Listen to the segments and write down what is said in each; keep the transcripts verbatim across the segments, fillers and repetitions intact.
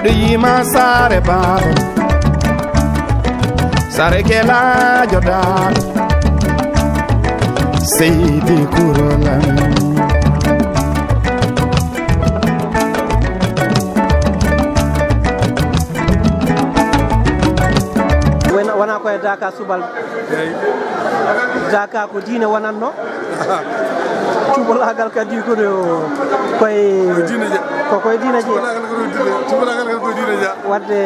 Ɗo yima saare baaba, saare gelaajo daal, seydi kurolan. Wona, wona koye Daka Subalɓe. Eyi. Daka ko diine wonatno. Cubalaagal kadi ko ɗo koye Ko diine je. Ko koye diine je. Cubalaagal ko diine. Cubalaagal ko diine ja. Wadde,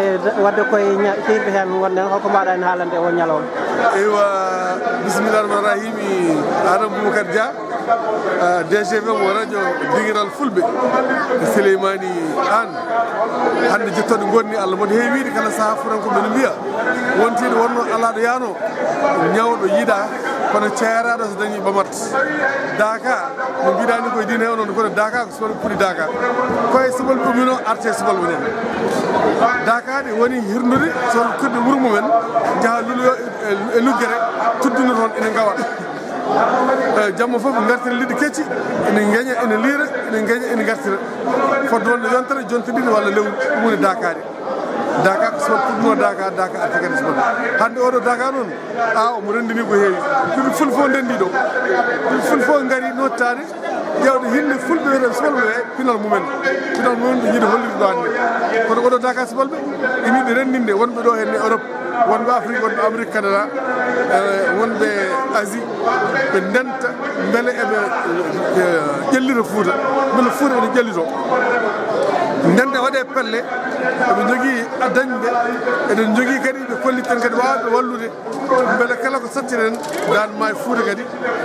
wadde koye nya-, hirde heen ngonɗen, holko mbaɗa heen haalande o ñalawma? Eywa, bismillah rahman rahim. Adam Boubacar Dia, ah, D G V mo radio Dingiral Fulɓe, Souleymani Anne. Hannde jettoɗo ngonni Allah mboɗo heewiide kala sahaa furanko men mbiya wontiiɗo wonno alaa ɗo yaano. Ñawɗo yiɗa, kono ceeraaɗo so dañi ɓamat. Daka, no mbiɗani koye diine he onon, kono Daka ko subalɓe puɗi Daka. Koye subalɓe ɗum mino arte subalɓe noon. Daka ɗi woni hirnude, so kirɗe wuro mumen, njaha luloyo e, e, e luggere, tuddino toon ene ngawa. Eh, jamma fof ngartira liɗɗi kecci, ene ngeña, ene liira, ene ngeña, ene ngartira. Fodde wonde yontere, jonte ɗiɗi walla lewru, ɗum woni Daka ɗi. Daka ko subalɓe puɗɗunoo Daka, Daka arti kadi subalɓe. Hannde oɗo Daka noon, a omo renndini ko heewi. Ɗum fulɓe fof ndenndi ɗo. Ɗum fulɓe fof ngari nottaade, ƴeewde hinde fulɓe wiyetee subalɓe ɓe, pinal mumen. Pinal mumen ɓe yiɗi hollirde ɗo hannde. Kono oɗo Daka subalɓe, ene yiɗi renndinde wonɓe ɗo henne Europe, wonɓe Afrique, wonɓe Amérique, Canada, eh, wonɓe Asie, ɓe ndenta mbele eɓe, eh, ƴellira Fuuta, mbele Fuuta ene ƴellitoo. Ndenta waɗee pelle, eɓe njogii dañɓe, eɗen njogii kadi ɓe kolliten kadi waawɓe wallude, mbele kala ko sattiren Daan Maayo Fuuta kadi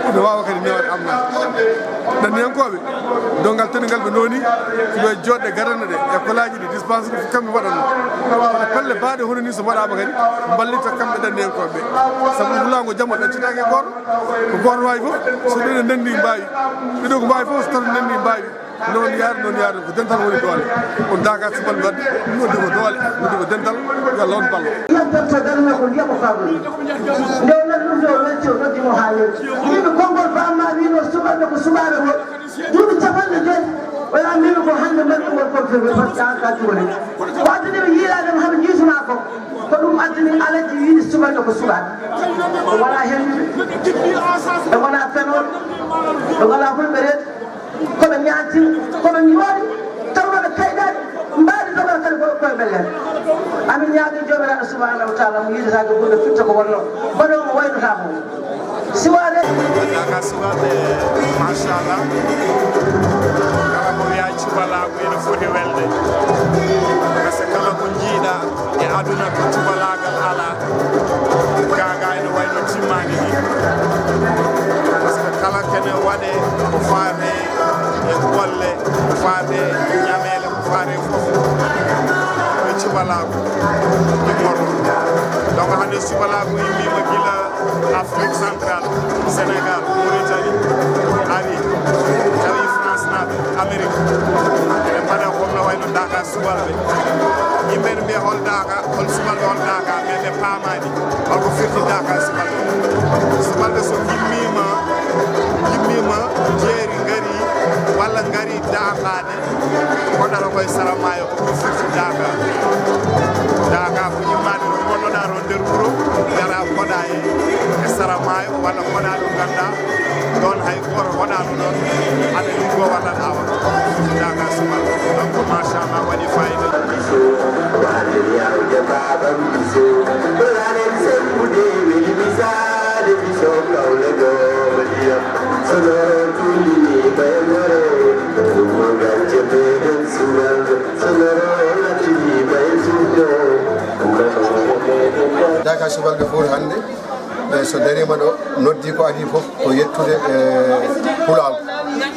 ina waawa kadi newaade amnaade. Ɗanniyankooɓe, donngal teddungal ɓe noni, ko ɓe jooɗɗe gadana ɗe, école aji ɗi, dispensaire ɗi, fof kamɓe mbaɗatno. Kono pelle baaɗe hono ni so mbaɗaama kadi, mballita kamɓe ɗanniyankooɓe ɓe. Sabu wulaango jamma ɗaccitaake e gooto, ko gooto waawi fof, so ɗiɗo ndenndi mbaawi, ɗiɗo ko mbaawi fof, so tato ndenndi mbaawi. Noon yaade, noon yaade, ko dental woni doole. On Daka subalɓe wadde, noddi ko doole, noddi ko dental, yo Allah on ballo. Ndiyam tan so darima ko ndiyam o faabori. Nde o noddi ɗum, nde o welti, o noddi mo haa yeeso. Mbimi konngol Baaba ma wiino subalɓe ko suɓaaɓe ko duuɓi capanɗe joyi. O yaa mbimi ko hannde mbaɗi ɗum ngol confirmé par ce que an ka juwori. Ko addani mi yiilaade mo haɓe jiisuma ko. Ko ɗum addani Alaji wiide subalɓe ko suɓaaɓe. O wala henndude. Ɓe ngona fenooɓe. Ɓe ngala hulɓe reedu. Kono ñaagii, kono ñooɗi, taw noon kayɗaani, mbaadi dogal kadi ko koye ɓellen. Amin ñaagii Joomiraaɗo Subhaanahu wa Taala mo yiɗataake ɓurɗo firta ko wonno, mbaɗoowo mo waynotaako. Siwaade. Daka subalɓe, machallah. Kala ko wiyaa cubalaagu ene foti welde. Parce que kala ko njiiɗaa e aduna ko cubalaagal alaa. Gaagaa ene wayno timmaani ni. Parce que kala kene waɗe ko faate e golle, ko faate e ñameele, ko faate e fof. Ko e cubalaagu immorto. Donc hannde cubalaagu immiima gila Afrique Centrale, Sénégal, Mauritanie, ari, tawi France naaɓe, Amérique. Eɗen mbaɗa comme no wayno Daka subalɓe. Yimɓe ne mbiya hol Daka, hol subalɓe, hol Daka, mais ɓe paamaani. Holko firti Daka subalɓe? Subalɓe so ngimmiima, ngimmiima jeeri ngari, walla ngari Daka, koɗata koye sara maayo ko ɗum firti Daka. Daka ko immaade ɗo ngonnoɗaa ɗo nder wuro, ngara koɗa e, e sara maayo, walla koɗa ɗo ngannduɗaa ɗoon hay gooto hoɗaano ɗoon, aɗa liggoo walla awa. Daka sumal. Donc machallah waɗi fayida. Daka subalɓe Fuuta hannde, eh, so dariima ɗo, noddi ko adii fof ko yettude, eh, pulaagu,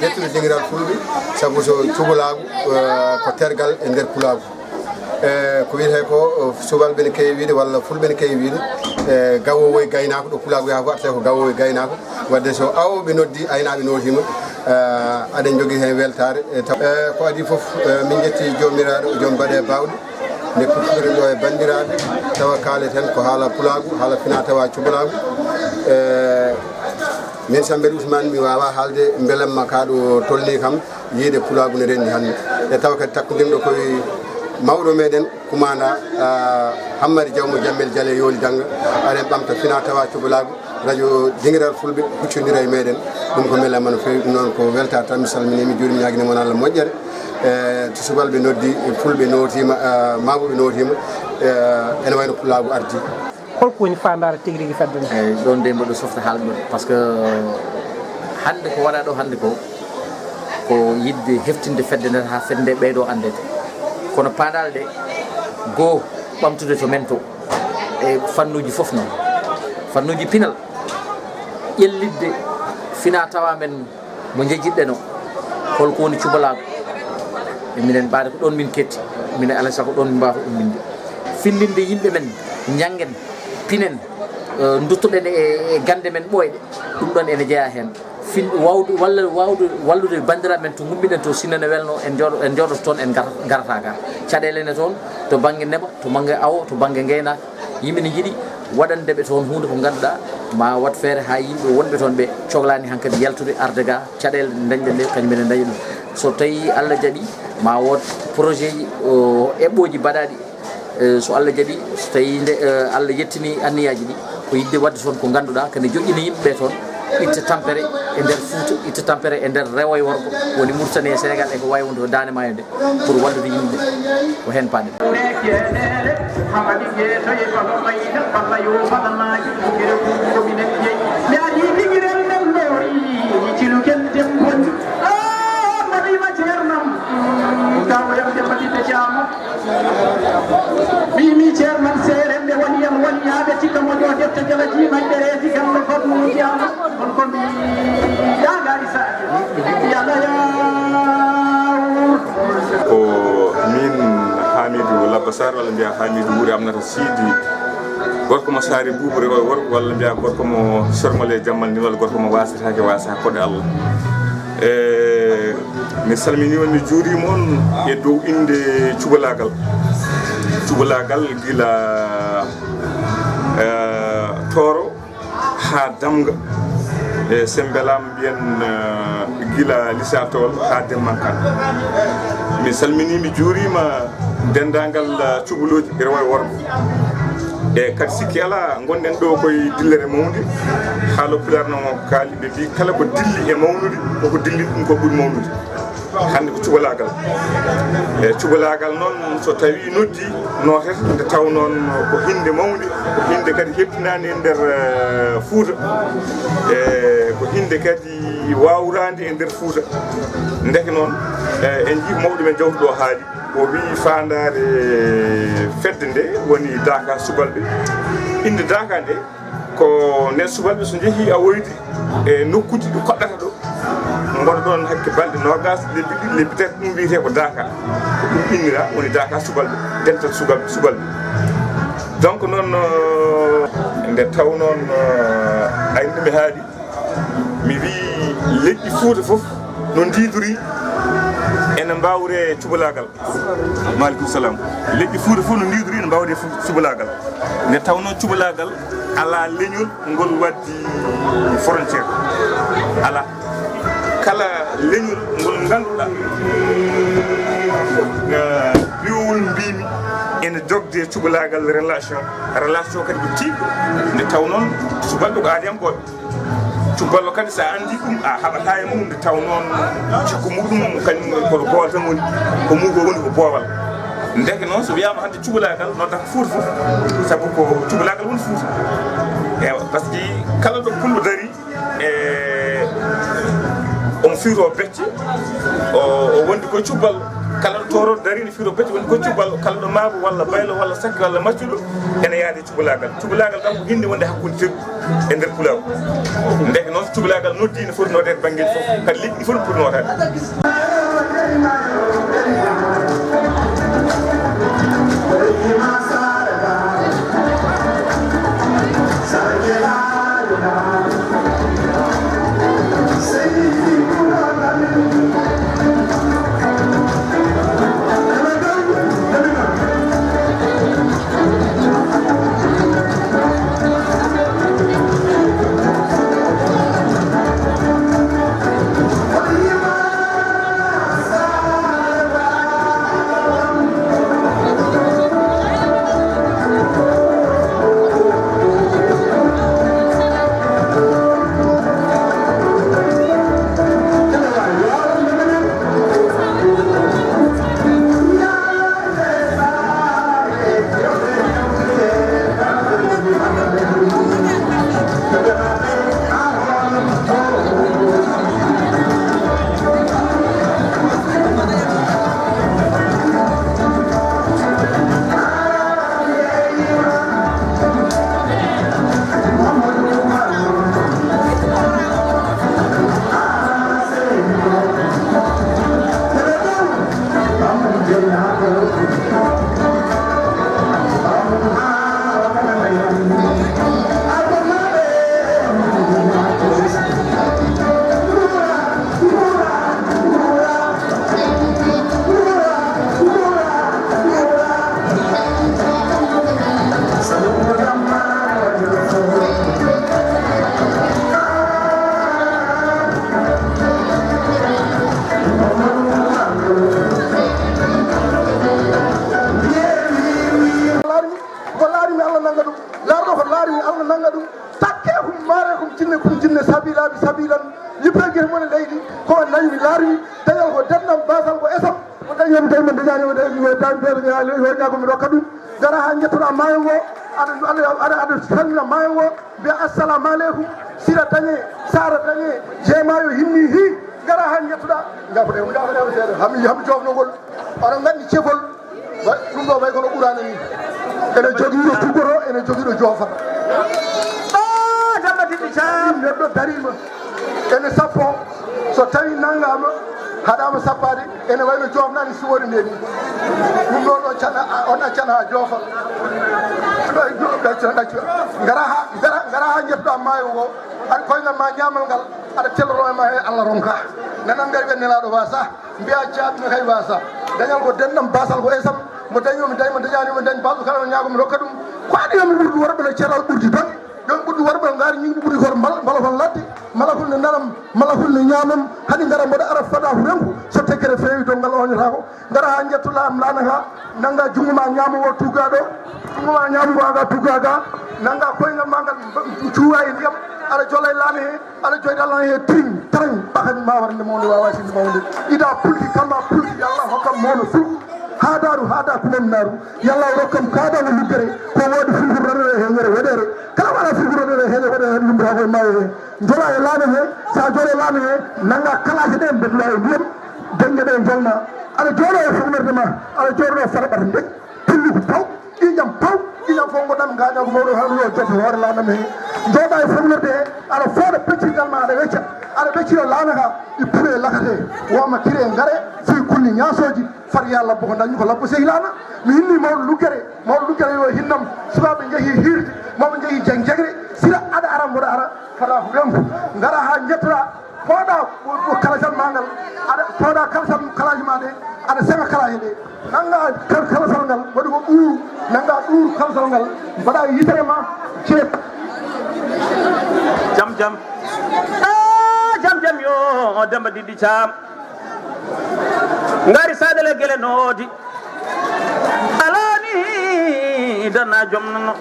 yettude dingiral fulɓe, sabu so cubalaagu, eh, ko tergal e nder pulaagu. Eh, ko wiyetee ko, eh, subalɓe ne keewi wiyde walla fulɓe ne keewi wiyde, eh, gawoowo e gaynaako, ɗo pulaagu yaha fof artee ko gawoowo e gaynaako. Wadde so awooɓe noddi, aynaaɓe nootiima, eh, aɗen njogii heen weltaare. Eh, taw, eh, ko adii fof, eh, min njetti Joomiraaɗo, joom baɗe baawɗe, nde kuccitiren ɗo e banndiraaɓe, tawa kaaleten ko haala pulaagu, haala fina tawa cubalaagu. Eh, min Sambel Ousmane, mi waawaa haalde mbelamma ka ɗo tolnii kam, yiyde pulaagu ne renndi hannde. E tawa kadi takkondirɗo koye Mawɗo meɗen, kumanda, ah, Hammadi Diaw mo Jammel Jaale Yooli Dannga, aɗen ɓamta fina tawa cubalaagu, radio Dingiral Fulɓe huccondira e meɗen. Ɗum ko mela mano feewi, ɗum noon ko weltaare tan. Mi salminii, mi juuriima, ñaaginii mon Allah moƴƴere. E, to subalɓe noddi, e fulɓe nootiima, ah, mawɓe nootiima, e, ene wayno pulaagu ardi. Holko woni faandaare tigi rigi fedde nde? Eyyi, ɗon de mboɗo softa haalde ɗon, par ce que hannde ko waɗaa ɗo hannde ko, ko yiɗde heftinde fedde nden haa fedde nde ɓeydo anndede. Kono paandaale ɗe, goo, ɓamtude to men to, e fannuuji fof noon. Fannuuji pinal, ƴellitde fina tawa men mo njejjitɗen o, holko woni cubalaagu? E minen ɓaade ko ɗon min ketti, minen alaa sago ɗon min mbaawata umminde. Fillinde yimɓe men, njanngen, pinen, eh, nduttoɗen e, e gannde men ɓooyɗe, ɗum ɗon ene jeyaa heen. Fin-, waawde, walla waawde wallude banndiraaɓe men to ngummiɗen to, sinno ne welno, en jooɗo, en jooɗoto toon, en ngar-, ngarata ga. Caɗeele ne toon, to bannge neema, to bannge awo, to bannge ngaynaaka. Yimɓe ne njiɗi waɗande ɓe toon huunde ko ngannduɗaa ma waɗ feere haa yimɓe wonɓe toon ɓe coklaani hankadi yaltude arde ga, caɗeele ndañɗen ɗe kañum menen ndaña ɗum. So tawii Allah jaɓi ma wood projet ji, o, eɓɓooji mbaɗaaɗi, eh, so Allah jaɓi, so tawii nde, eh, Allah yettini anniyaaji ɗi, ko yiɗde waɗde toon ko ngannduɗaa kadi joƴƴina yimɓe ɓe toon, itta tampere e nder Fuuta, itta tampere e nder rewo e worgo woni Mauritanie e Sénégal e ko wayi wonde ko Daande Maayo nde. Pour wallude yimɓe ko heen paaɗen. Nde keɗeele, Hamadi Geeto e Baba Mayda, Baba yo Baba maaji, Bugire Kuubu ko minen jeyi. Mi ari Bigirel men ɗo, i cilukel dembon. Ah, Mariama Ceernam, gawoyam Demba Ɓiɓɓe Caamo. Mimi Ceernam Seerenɓe, waliyam waliyaaɓe, tikka moƴo defte jalaji majɓe reedi, gallo fadmuuji Allah. On ko mbiɗa gaari saake. Yalla yaawur. Ko min Hamidou Labba Sarr, walla mbiya Hamidou Wuri Aminata Siidi. Gorko mo Saare Buubu rewo e worgo, walla mbiya gorko mo Sormol e Jammal ni, walla gorko mo waasetaake waasa koɗe Allah. E, mi salminii on, mi juuriima on e dow innde cubalaagal. Cubalaagal gila, e, Tooro haa Damga, e Sembelaam mbiyen, eh, gila Lisatol haa Demmankan. Mi salminii, mi juuriima denndaangal, eh, cubalooji rewo e worgo. E kadi sikki alaa, ngonɗen ɗo koye dillere mawnde. Haalo Pulaar noon o kaali, ɓe mbii kala ko dilli e mawnude, koko dilli ɗum ko ɓuri mawnude. Hannde ko cubalaagal. E cubalaagal noon, so tawii noddi nootet, nde taw noon ko hinnde mawnde, ko hinnde kadi heɓtinaande e nder, eh, Fuuta. E ko hinnde kadi waawraande e nder Fuuta. Ndeke noon, eh, en njii mawɗo men jawtuɗo haali, o wii faandaare fedde nde woni Daaka Subalɓe. Innde Daaka nde, ko nden subalɓe so njehii awoyde e nokkuuji ɗi koɗɗata ɗo, ngona ɗon hakke balɗe noogas, lebbi ɗiɗi, lebbi tati, ɗum wiyetee ko Daaka. Ko ɗum innira, woni Daaka subalɓe, dental sugal-, subalɓe. Donc noon, no nde taw noon, eh, ay, no mi haali, mi wii leƴƴi Fuuta fof no ndiidori ene mbaawre cubalaagal. Maaleykum salaam. Leƴƴi Fuuta fof no ndiidori ene mbaawde fu-, cubalaagal. Nde tawnoo cubalaagal alaa leñol ngol waɗi frontière. Alaa. Kala leñol ngol ngannduɗaa, eh, biwol mbiimi ene jogde cubalaagal relation. Relation kadi ko tiiɗɗo. Nde taw noon subalɓe ko aadiyankooɓe. Cuballo kadi, so a anndi ɗum, a haɓataa e mum, nde taw noon cikku muɗum, kañum ko gooto tan woni, ko mugo woni ko boowal. Ndeke noon, so wiyaama hannde cubalaagal, noddata ko Fuuta fof, sabu ko cubalaagal woni Fuuta. Ewa, par ce que kala ɗo pullo dari, e, omo fiiroo becce, o, o wondi ko cubal, kala ɗo tooro dari ne fiiroo becce, wondi ko cubal, kala ɗo maabo walla baylo walla sakke walla maccuɗo, ene yaade cubalaagal. Cubalaagal kam ko hinnde wonde hakkunde terɗi e nder Pulaar. Ndeke noon, cubalaagal noddi ne foti nooteede banngeeji fof, kadi leƴƴi ɗi fof ne poti nootaade. Ko laarmi, Allah nannga ɗum. Takke kum, maare kum, jinne kum, jinne sabiilaaɓe, sabiilan. Yippee gite mon e leydi, ko on nani mi laarmi. Dañal ko denɗam, baasal ko esam. Mo dañomi tawi mo dañaani, mo dañi, mo dañi, mo dañi, mo dañi, ko mi rokka ɗum. Ngara haa njettoɗaa maayo ngo, aɗa, aɗa, aɗa, aɗa salmina maayo ngo, mbiya assalamu aleykum. Sira dañe, Sara dañe, jeemaayo himmi hi. Ngara haa njettoɗaa. Ngafuɗe, ngafuɗe seeɗa. Hami, hami joofnogol. Oɗon nganndi cefol. Wa-, ɗum ɗo way kono Qur'aana ni. Ene jogiiɗo tugoro, ene jogiiɗo joofata. Ɗo Demba Diddi Caam. Neɗɗo dariima. Ene sappo. So tawi nanngaama, haɗaama sappaade, ene wayno joofnaani suwori nde ni. Ɗum ɗo ɗo cana, a, on accana haa joofa. Ɗo, ɗo, ɗo, ɗo, ɗo, ngara haa, ngara, ngara haa njettuɗaa maayo ngo. Aɗa koyngal ma ñaamal ngal, aɗa telloro e ma he Allah ronka. Nanan ngar ɓe nelaaɗo waasa. Mbiya caabi no kay waasa. Dañal ko denɗam, baasal ko esam. Mo dañi, mo dañi, mo dañaani, mo dañi, baasal kala no ñaago, mi rokka ɗum. Ko aduna mi ɓurdi worɓe no ceral ɓurdi tan. Ɓen ɓurdi worɓe no ngaari ñiŋɗi ɓurdi koto mbal-, mbalafon ladde. Malakul ne nanam, malakul ne ñaamam. Hani ngara mboɗo ara fada hurenku. So tekkere feewi, donngal oñotaako. Ngara haa njettu laam laana ka. Nannga junngo ma ñaamo o tugga ɗo. Junngo ma ñaamo o aga tugga ga. Nannga koyngal ma ngal cuuwa e ndiyam. Aɗa jola e laana he. Aɗa jooɗi Allah he tiriŋ, taraŋ, ɓakani ma warde mawnde, wawa sinde mawnde. Ida pulti, kamma pulti, yo Allah hokkam mawno fulku. Haadaru, haada kumen naaru. Yo Allah rokkam kaadano luggere, ko woodi fulku ranere he ñere weɗere. Kala wala fulku ranere he ñere weɗere, hen lumbata ko e maayo he. Jola e laana he, sa jola e laana he, nanga kalaje ɗe, bedla e ndiyam, denge ɗe jolna. Aɗa jooɗo e fognorde ma, aɗa jooɗo farɓata nde. Pilli ko paw, ƴiiƴam paw, ƴiiƴam fof ngonɗam ngaañaa ko mawɗo hannde o jooto hoore laana men. Jooɗa e fognorde he, aɗa fooɗa peccirgal ma, aɗa wecca, aɗa weccira laana ka, ɗi pure lakate, woma kire ngare, fii kulli ñaasooji, far yaa labbo ko dañmi ko labbo sehilana. Mi hinni mawɗo luggere, mawɗo luggere yo hinnam, sukaaɓe njehi hiirde, mawɓe njehi jeng jegre, sira aɗa ara mboɗo ara, fala ko wenko, ngara haa njettora. Pooɗa ko, ko kalajal ma ngal, aɗa pooɗa kalajal, kalaji ma ɗe, aɗa sega kalaji ɗe. Nanga kal-, kalajal ngal, waɗi ko ɗuuru, nanga ɗuuru kalajal ngal, mbaɗa yitere ma, ceeb. Jam jam. Ah, jam jam yo, o Demba Diddi Caam. Ngari sadele gele noodi. Alani dana jom no.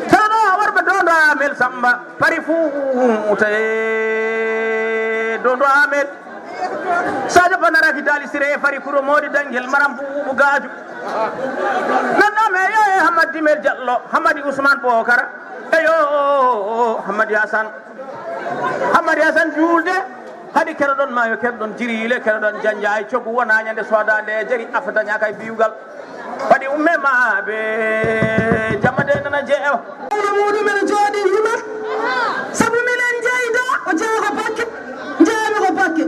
Tano warɓe dondo Amel Samba. Fari Fuuta e dondo Amed. Sadio Panaraki Dali Sire e Fari Kuro Modi Dangel Maram Bubu Gaaju. Nanno me yo e Hamadi Mel Jallo, Hamadi Ousmane Bokara. Eyo Hamadi Hassan. Hamadi Hassan Julde. Kadi keɗoɗon maayo, keɗoɗon jiriile, keɗoɗon janjaay, coggu wona ñande soodande e jeri, afa daña kay biyugal. Kadi umme maaɓe, jamma de nana jeewa. Mawɗo muɗum ene jooɗi yima. Sabu minen njeyda, o jeyaa ko bakke, njeeyami ko bakke.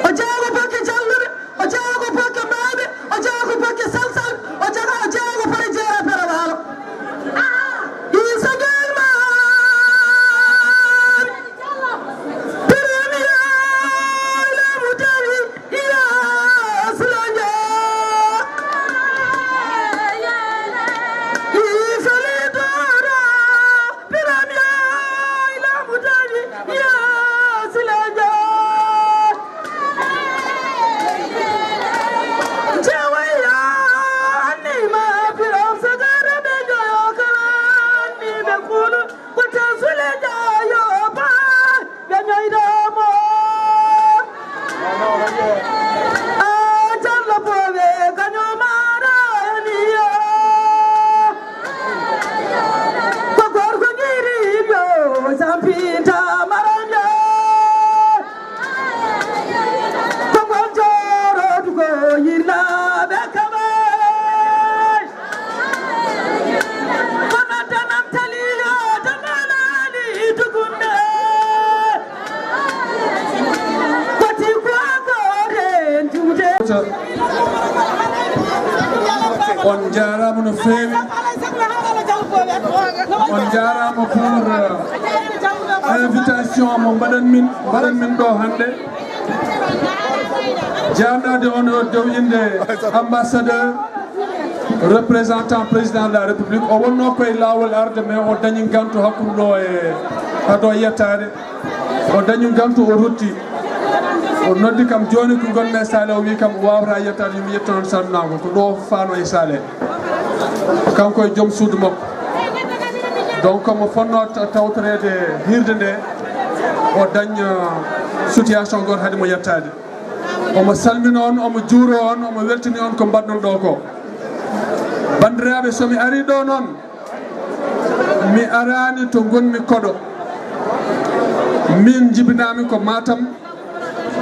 O jeyaa ko bakke jalluɓe, o jeyaa ko bakke mawɓe, o jeyaa ko bakke salsal, o jeyaa, o jeyaa ko fare jeera fere waalo. Isa Gelman. Ko tan sule jaayo ba, ɓe ñoyɗo mo. A Jallo Booɓe, kañum arani yo. Ko gorko giriɗo, sampinta maron yo. Ko gon jorodu ko yirnaɓe kamay. Kono tanam tali yo tanalani tugunde. Koti ko ko ren jude. On njaaraama no feewi. On njaaraama pour, euh, invitation mo mbaɗan min, mbaɗan min ɗo hannde. Jaarnaade on e dow innde ambassadeur, représentant président de la République. O wonnoo koye laawol arde, mais o dañi nganto hakkunde ɗo e, ado yettaade. O dañi nganto, o rutti. O noddi kam jooni ko ngonmi e saale, o wi kam o waawata yettaade, yo mi yetto noon salminaango. Ko ɗo faano e saale. Kanko e joom suudu makko. Donc, omo fonnoo ta-, tawtoreede hiirde nde, o dañ, euh, situation goto haade mo yettaade. Omo salmina on, omo juuro on, omo weltini on ko mbaɗɗon ɗo ko. Banndiraaɓe, so mi arii ɗo noon, mi araani to ngonmi koɗo. Min njibinaami ko Matam,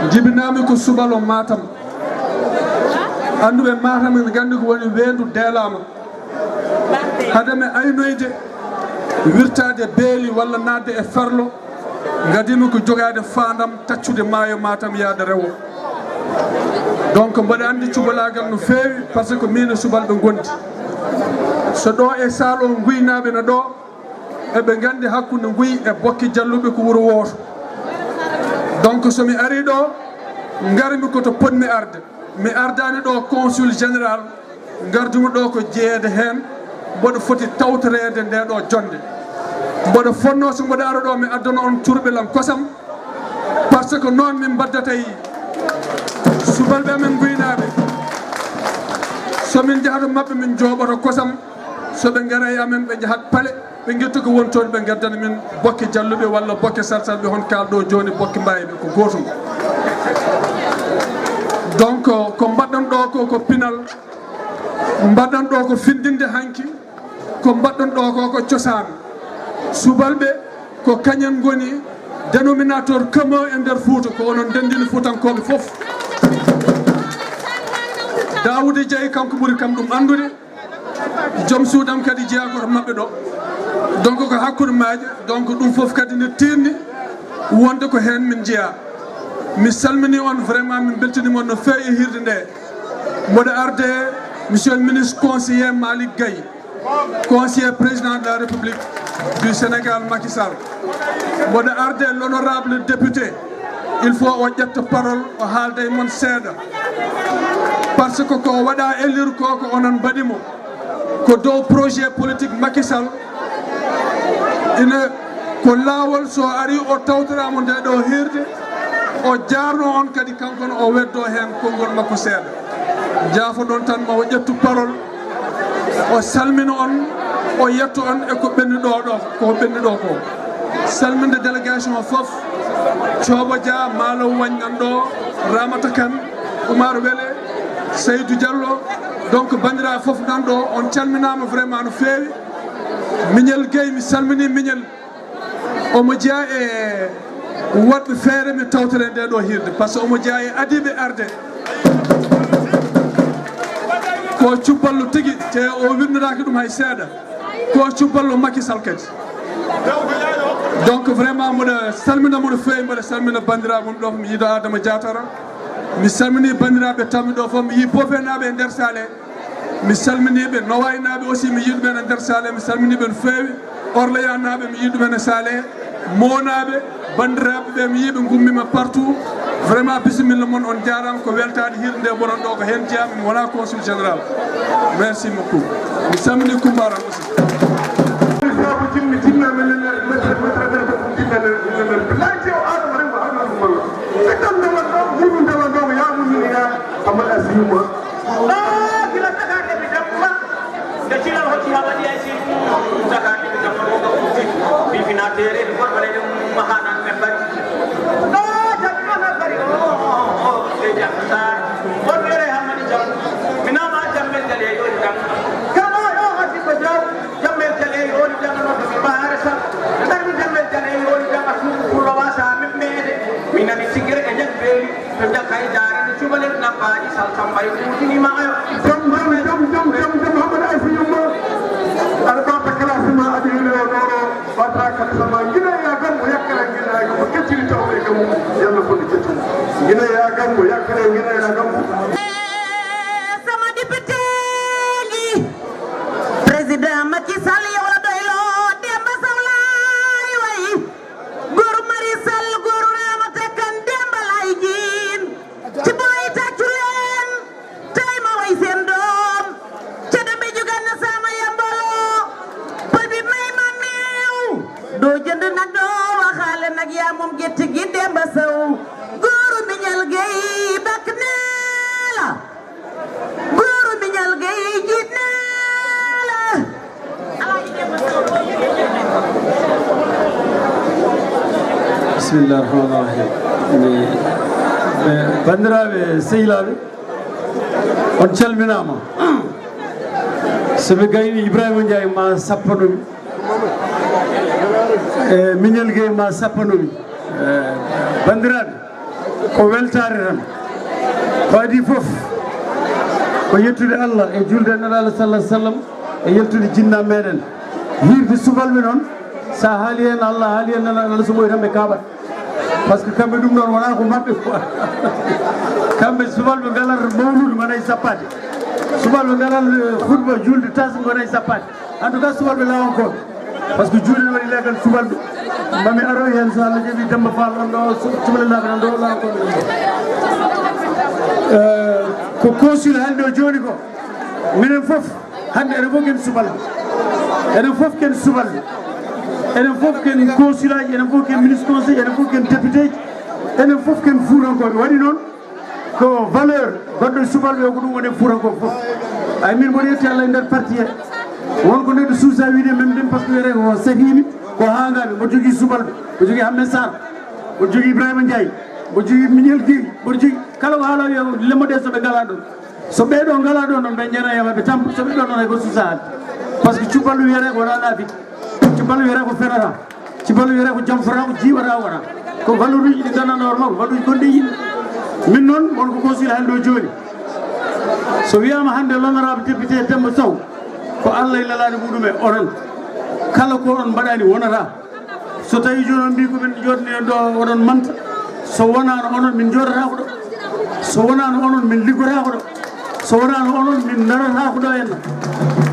njibinaami ko Subalo Matam. Annduɓe Matam ene nganndi ko woni weendu deelaama. Hade mi aynoyde wirtaade beeli walla naatde e ferlo, ngadimi ko jogaade faandam taccude maayo Matam yaada rewo. Donc, mboɗo anndi cubalaagal no feewi, parce que min e subalɓe ngondi. So ɗo e Saalo nguynaaɓe no ɗo, eɓe nganndi hakkunde nguy e Bokke Jalluɓe ko wuro wooto. Donc, so mi arii ɗo, ngarmi ko to potmi arde. Mi ardaani ɗo consul général, ngardumi ɗo ko jeyeede heen, mboɗo foti tawtoreede nde ɗo jonnde. Mboɗo fonnoo so mboɗo ara ɗo, mi addana on cuurɓelam kosam, parce que noon min mbaddata e subalɓe amen nguynaaɓe. So min njahata maɓɓe, min njooɓoto kosam. So ɓe ngara e amen, ɓe njahat pale, ɓe ngettu ko woni toon, ɓe ngaddana min Bokke Jalluɓe walla Bokke Salsalɓe, hon kaal ɗo jooni Bokke Mbaayɓe, ko gootum. Donc, ko mbaɗɗon ɗo ko, ko pinal, mbaɗɗon ɗo ko findinde hanki, ko mbaɗɗon ɗo ko, ko cosaan. Subalɓe ko kañen ngoni dénominateur commun e nder Fuuta, ko onon ndenndini Fuutankooɓe fof. Daawuda Jeey kanko ɓuri kam ɗum anndude. Joom suudam kadi jeyaa ko to maɓɓe ɗo. Donc, ko hakkunde maaje. Donc, ɗum fof kadi ne tiinni wonde ko heen min njeyaa. Mi salminii on, vraiment, min mbeltiniima on no feewi e hiirde nde. Mboɗo arde, monsieur le ministre conseiller Malick Gaye, conseiller président de la République du Sénégal, Macky Sall. Mboɗo arde l'honorable député, il faut o ƴetta parole, o haalda e mon seeɗa. Parce que ko waɗa élire ko, ko onon mbaɗi mo. Ko dow projet politique Macky Sall, ina ko laawol, so ari o tawtoraama nde ɗo hiirde, o jaarno on kadi, kanko ne o weddo heen konngol makko seeɗa. Jaafoɗon tan, ma o ƴettu parole, o salmina on, o yetto on e ko ɓenni ɗo, ɗo, ko ɓenni ɗo ko. Salminde délégation o fof, Coobo Dia, Maalow Wañ nan ɗo, Ramata Kane, Oumar Wele, Seydou Diallo, donc banndiraaɓe fof nan ɗo, on calminaama vraiment no feewi. Miñel Gueye, mi salminii Miñel. Omo jeyaa e waɗɓe feere mi tawtore nde ɗo hiirde, par ce que omo jeyaa e adiiɓe arde. Ko cubballo tigi, te o wirniraaki ɗum hay seeɗa. Ko cubballo Macky Sall kadi. Donc vraiment, mboɗo salmina mo no feewi, mboɗo salmina banndiraaɓe mum ɗo, mi yiɗo Adama Diatara. Mi salminii banndiraaɓe tammi ɗo fof, mi yii Boofenaaɓe e nder Saale. Mi salminii ɓe, Nowaynaaɓe aussi, mi yii ɗumen e nder Saale, mi salminii ɓe no feewi. Orléansnaaɓe, mi yii ɗumen e Saale. Moonaaɓe, banndiraaɓe ɓe, mi yii ɓe ngummiima partout. Vraiment, bisimilla mon, on njaaraama, ko weltaade hiirde nde mboɗon ɗo, ko heen jeyaa-mi, mi wonaa consul général. Merci beaucoup. Mi salminii Kumbaaran aussi. Sabu jinmi, jinnaɓe nene, metre, metre, metre, jinnaɓe nene. Billahi, cew Adama, rengo Adama, rengo Adama. Ɓe tan ndewan ɗo, muru ndewan ɗo, ko yaamu min yaa, Amadou Asiyuma. Ah, gila tagake mi damma. Nde cilal hocci ha waɗi ay si tagake mi damma ko ko fusi. Mi fina tere ko ko le dum mahana me bari. No, jamma na bari. Oh, oh, oh, oh, le jamma. Won mere hamani jam. Mina ma jamme jale yo jam. Kama yo hati ko jaw. Jammel Jale, yo woni jam, no mi maare sa. Darmi Jammel Jale, yo woni jam, a suuku pullo wasa min meede. Mi nani sigere e nder beeli. To jakka e jaare, no cubalel nabbaaji, sal sambay, kuutini ma ayo. Jam, jam, jam, jam, jam, jam, Hamad Aysa Yumma. Aɗa bata classe ma, aɗa yoni o ɗoro, bata classe ma. Gina ya gambo, yakkara gina ya gambo, kecciri tawɓe gambo. Yalla ko ni kecciri. Gina ya gambo, yakkara gina ya gambo. Sama député ji. Président Macky Sall yow la doyloo, Demba Sow laay way. Góoru Mari Sall, góoru Ramata Kan, Demba laay jiin. Ci booy tàccu leen, tey ma way seen doom. Ca Demba jugaan na sama yambaloo. Pël bi may ma meew. Doo jënd nag, doo waxaale nag, yaa moom gétt gi, Demba Sow. Góoru Miñal Gey bakk nee la. Góoru Miñal Gey jiit nee la. Alaaji Demba Sow. Bismillah rahman rahim. Bandiraɓe sehilaaɓe, on calminaama. So ɓe gayni Ibrahima Ndiaye ma sappanomi, e Miñel Gueye ma sappanomi. E, banndiraaɓe, ko weltaare tan. Ko adii fof ko yettude Allah e julde e Nelaaɗo sallallahu alaihi wasallam, e yettude jinnaaɓe meɗen. Hiirde subalɓe noon, so a haali heen Allah, haali heen Nelaaɗo Allah, so ɓooyi tan ɓe kaaɓat. Parce que kamɓe ɗum ɗoon wonaa ko maɓɓe quoi. Kamɓe subalɓe ngalat mawludu ngona e sappaade. Subalɓe ngalat, eh, khutba julde tas ngona e sappaade. En tout cas, subalɓe laawol ko. Parce que juuɗe waɗi leegal subalɓe. Mami aro heen so Allah jaɓi Demba Fall on ɗo, su-, cubalel laaɓe on ɗo, laawol ko. Eh, ko consul hannde o jooni ko. Minen fof, hannde enen fof ken subalɓe. Enen fof ken subalɓe. Enen fof ken consul aji, enen fof ken ministre conseil, enen fof ken député ji. Enen fof ken fuutankooɓe. Waɗi noon, ko valeur goɗɗo e subalɓe o, ko ɗum woni e fuutankooɓe fof. Ay min mboɗo yetti Allah e nder parti he. Won ko neɗɗo suusa wiide même ɗum, parce que wiyete ko sahiimi, ko haangaaɓe. Mboɗo jogii subalɓe, mboɗo jogii Hammet Sarr, mboɗo jogii Ibrahima Ndiaye, mboɗo jogii Miñel Guèye, mboɗo jogii kala ko haala wiya lemmo ɗe so ɓe ngalaa ɗoon. So ɓee ɗoo ngalaa ɗoon noon, ɓe njana yawa ɓe tampa. So ɓe ɗoon noon hay ko suusa haalde. Parce que cuballo wiyete ko wonaa naafik. Cuballo wiyete ko fenata. Cuballo wiyete ko jam fota ko jiiɓata wona. Ko valeur uji ɗi nganndanɗaa hoore makko, valeur uji gonɗi e yimɓe. Min noon, won ko consul hannde o jooni. So wiyaama hannde l'honorable député Demba Sow, ko Allah e lelaade muɗum e onon. Kala ko on mbaɗaani wonata. So tawii jooni on mbii ko min njooɗni en ɗo, oɗon manta. So wonaano onon, min njooɗataako ɗo. So wonaano onon, min liggotaako ɗo. So wonaano onon, min ndarataako ɗo en.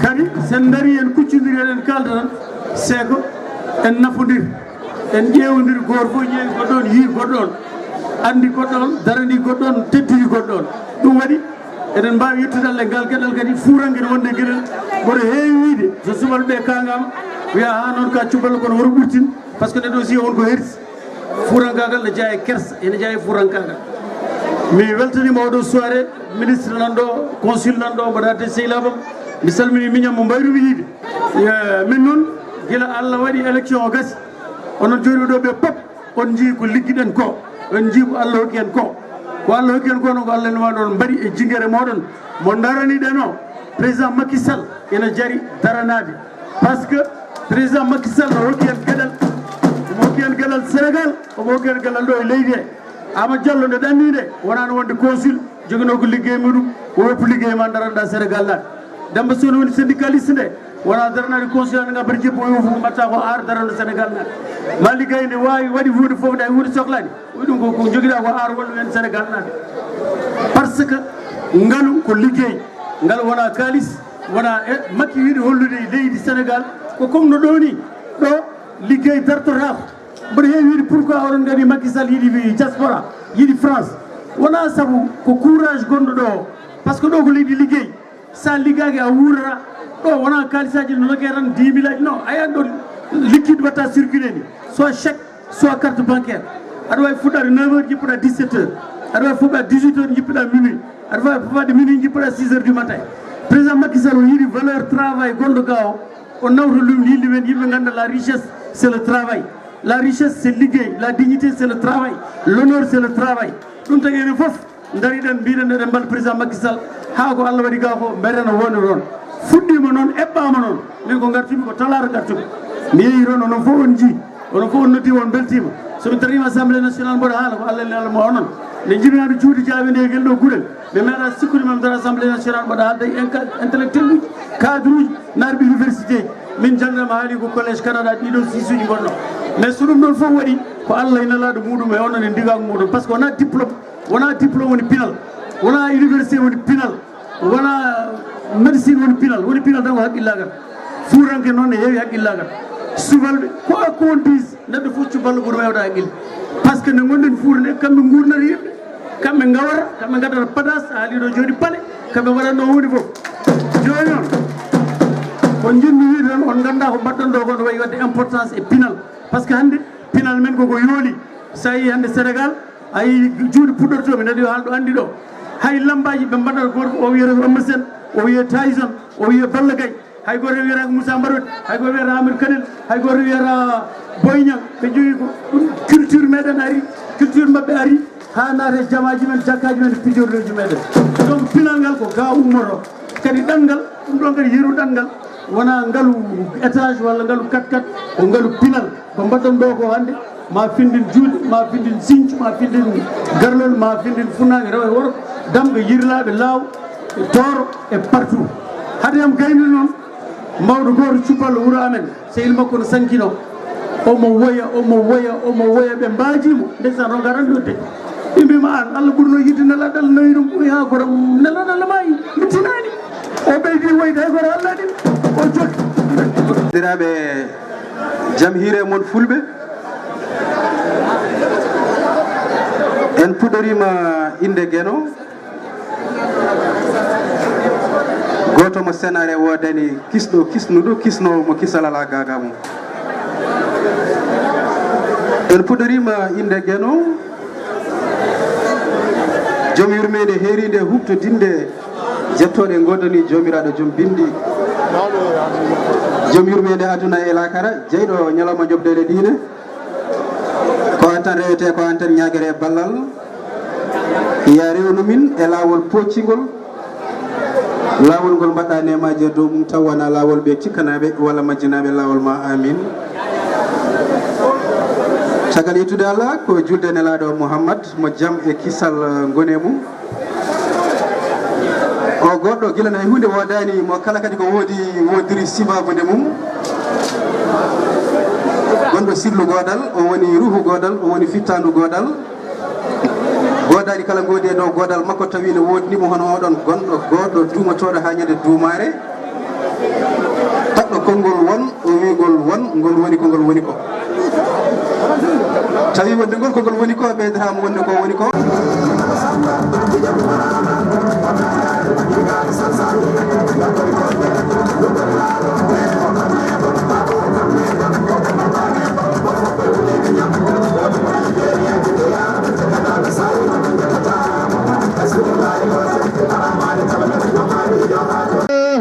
Kadi, so en ndarii, en kuccondiri, eɗen kaalda tan, c'est que en nafondir. En ƴeewondir, gooto fof ƴeewi goɗɗo on, yii goɗɗo on, anndi goɗɗo on, daranii goɗɗo on, teddini goɗɗo on. Ɗum waɗi, eɗen mbaawi yettude Allah e ngal geɗal kadi, fuuranke ne wonde geɗal mboɗo heewi wiide, so subalɓe ɓe kaangaama, wiya, "Haa noon ka cuballo kono woto ɓurtin," parce que neɗɗo aussi won ko hersi. Fuurankaagal ne jeyaa e kersa, ene jeyaa e fuurankaagal. Mi weltaniima oɗo soirée, ministre nan ɗo, consul nan ɗo, mboɗo adde sehilaaɓe am. Mi salminii miñam mo mbayru mi yiide. Eh, min noon, gila Allah waɗi élection o gasi, onon jooɗii ɗo ɓe pop, on njii ko liggiɗen ko, on njii ko Allah hokki en ko. Ko Allah hokki en ko noon, ko Allah ne waɗi ɗon mbaɗi e jingere mooɗon mo ndaraniɗen o. Président Macky Sall ina jari daranaade. Parce que président Macky Sall no hokki en geɗal, omo hokki en geɗal Sénégal, omo hokki en geɗal ɗo e leydi he. Amadou Diallo nde ɗanni nde, wonaano wonde consul, joginoo ko liggey muɗum, o woppu liggey ma daranɗa Sénégal naaɓe. Demba Sow ne woni syndicaliste nde, wona daranaade consul nde ngabbata jippo o yofu ko mbatta ko ar darano Sénégal naaɓe. Malick Gaye ne waawi waɗi huunde fof nde hay huunde soklaani. O wiɗum ko, ko jogiɗa ko ar wallu en Sénégal naaɓe. Parce que ngalu ko liggey, ngalu wona kaalis, wona e Macky wiɗi hollude leydi Sénégal, ko comme no ɗo ni, ɗo liggey dartotaako. Mboɗo heewi wiide pourquoi oɗon ngari Macky Sall yiɗi diaspora, yiɗi France. Wona sabu ko courage gonɗo ɗo o. Parce que ɗo ko leydi liggey. Sa liggaaki a wuurata. Ɗo wona kaalisaaji no loke tan dix mille aji. Non, a yiyan ɗo liquide watta circulé ni. Soit chèque, soit carte bancaire. Aɗa wawi fuɗɗade neuf heures, jippuɗa dix-sept heures. Aɗa wawi fuɗɗade dix-huit heures, jippuɗa minuit. Aɗa wawi fuɗɗade minuit, jippuɗa six heures du matin. Président Macky Sall o yiɗi valeur travail gonɗo ga o. O nawta ɗum yimɓe ɓen, yimɓe ngannda la richesse, c'est le travail. La richesse, c'est liggey. La dignité, c'est le travail. L'honneur, c'est le travail. Ɗum tagi enen fof, ndariɗen, mbiɗen eɗen mballa président Macky Sall, haa ko Allah waɗi ga ko, mbeɗen o woni ɗon. Fuɗɗiima noon, eɓɓaama noon. Min ko ngartumi, ko talaata ngartumi. Mi yehi toon, onon fof on njii. Onon fof on noddi, on mbeltiima. So mi darima assemblée nationale, mboɗo haala ko Allah e Allah mo onon. Nde jibinaɗo juuɗe jaaɓe nde e ngel ɗo guɗel. Ɓe meeɗa sikkude mami tan assemblée nationale, mboɗo haalda e inca-, intellectuel uji, cadre uji, naatɓe université ji. Min jannga mi haali ko collège Canada, ɗiɗo six uji ngonno. Mais so ɗum ɗon fof waɗi, ko Allah e nelaaɗo muɗum e onon e ndigaagu muɗum. Parce que wona diplôme, wona diplôme woni pinal, wona université woni pinal, wona médecine woni pinal. Woni pinal tan ko haqqillaagal. Fuuranke noon ne heewi haqqillaagal. Subalɓe, quoi qu'on dise, neɗɗo fof cuballo ɓuri wewde haqqille. Parce que nde ngonɗen Fuuta nde, kamɓe nguurnata yimɓe, kamɓe ngawata, kamɓe ngaddata patas, a haali ɗo jooɗi pale, kamɓe mbaɗata ɗo huunde fof. Jooni noon, ko njiɗmi wiide tan, on ngannda ko mbaɗɗon ɗo ko no wayi waɗde importance e pinal. Parce que hannde, pinal men koko yooli. So a yii hannde Sénégal, a yii juuɗe puɗɗortoomi, neɗɗo yo haalɗo anndi ɗo. Hay lammbaaji ɓe mbaɗata gooto, o wiyata ko Eumeu Sène, o wiyata Tyson, o wiyata Balla Gaye. Hay gooto wiyata ko Moussa Mbaroodi, hay gooto wiyata Amadou Kanel, hay gooto wiyata Boy Niang. Ɓe jogi ko ɗum culture meɗen ari, culture maɓɓe ari, haa naata e jamaaji men, jakkaaji men, pijorlooji meɗen. Donc, pinal ngal ko ga ummoto. Kadi ɗanngal, ɗum ɗon kadi yeru ɗanngal, wonaa ngalu étage walla ngalu quatre-quatre, ko ngalu pinal. Ko mbaɗɗon ɗo ko hannde, ma findin juuɗe, ma findin sincu, ma findin garlol, ma findin funnaange rewo e worgo, damga yirlaaɓe laaw, e tooro, e partout. Hade am gayni noon, mawɗo gooto cuballo wuro amen, sehil makko no sankino. Omo woya, omo woya, omo woya, ɓe mbaajii mo. Ndeysaan, ronka tan nodde. Ɓe mbii ma aan, Allah ɓurno yiɗde nelaaɗo Allah nawi ɗum, ɓuri haa goto nelaaɗo Allah maayi, mi tinaani. O ɓeydi woyde hay goto Allah ɗin, o jokki. Diraaɓe jam hiire mon fulɓe, en puɗɗoriima innde Geno. Gooto mo senare woodani kisɗo kisnuɗo, kisnoowo mo kisal alaa gaagaa mum. En puɗɗoriima innde Geno, joom yurmeende heeriinde huɓtodinnde jettooɗe ngoodani Joomiraaɗo joom binndi, joom yurmeende aduna e laakara, jeyɗo ñalawma njoɓdeele diine. Ko aan tan rewetee, ko aan tan ñaageree ballal. Yaa rewnu min e laawol pooccingol. Laawol ngol mbaɗɗa neemaaji e dow mum, taw wonaa laawol ɓe cikkanaaɓe walla majjinaaɓe laawol ma. Amiin. Caggal yettude Allah, ko julde nelaaɗo Muhammad, mo jam e kisal ngoni e mum. O goɗɗo gila nayi huunde woodaani mo, kala kadi ko woodi woodiri sibabude mum. Gonɗo sirlu goodal, o woni ruuhu goodal, o woni fittaandu goodal. Goodaani kala ngoodi e dow goodal makko tawi ne woodni mo hono oɗon gonɗo goodɗo duumatooɗo haa ñande duumaare. Taƴɗo konngol won, o wi'gol won, ngol woni ko ngol woni ko. Tawi wonde ngol ko ngol woni ko, ɓeydataama wonde ko woni ko.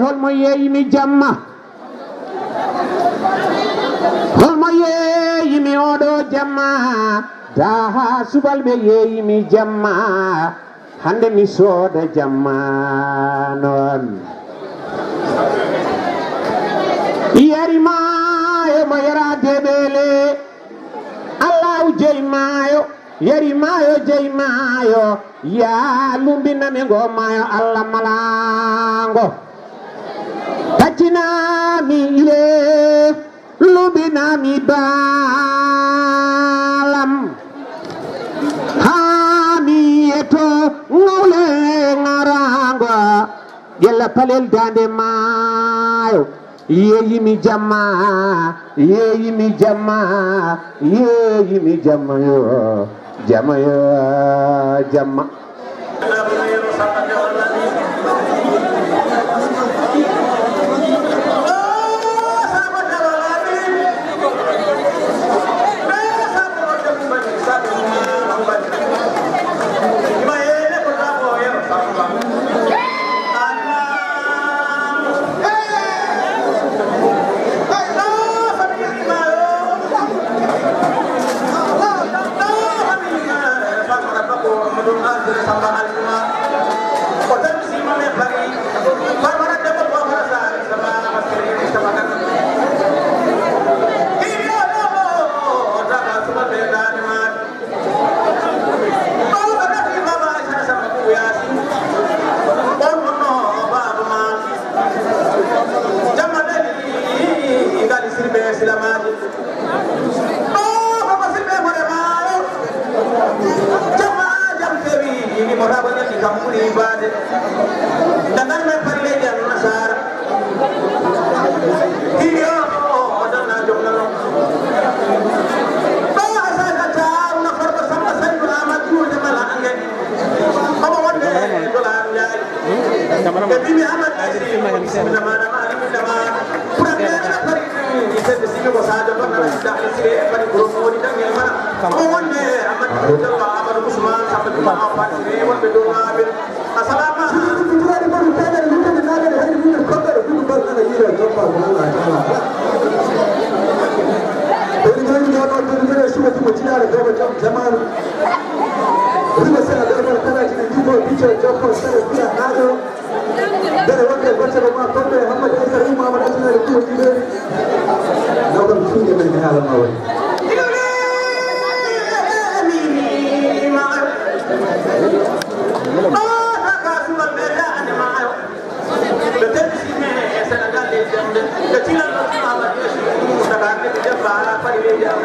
Holmo yeeyimi jamma? Holmo yeeyimi oɗo jamma? Daha subalɓe yeeyimi jamma. Hande mi sooda jamma noon. Yari maayo mo yara deɓele. Allahu jeyi maayo, yari maayo, jeyi maayo. Ya lumbinami ngo maayo Allah malaango. Taccinami ile, lumbinami baalam. Haa mi yeto ngawle ŋaraango. Yalla palel daande maayo. Yeeyimi jamma, yeeyimi jamma, yeeyimi jamma yo, jamma yo, jamma. Ɓeydi jooɗi ɗo ɗo ɗo ɗo suɓo suɓo jiɗaaɗo dewbo jom jamaanu. Riba sera ɗo ɗo kala jina jibo bicco jokko sere fiya naaɗo. Dere wonde gocce ko ma tombe Hammadi Issa Ri Mamadou Asmani ko ɗiɗo. Nawɗon suuɗe men e haala ma woni. Ɓe tawi si me e Senegal leydi am nde, ɓe tilan no tuma ma Yeesu, Moussa Ka, ɓe jabba, fari leydi am,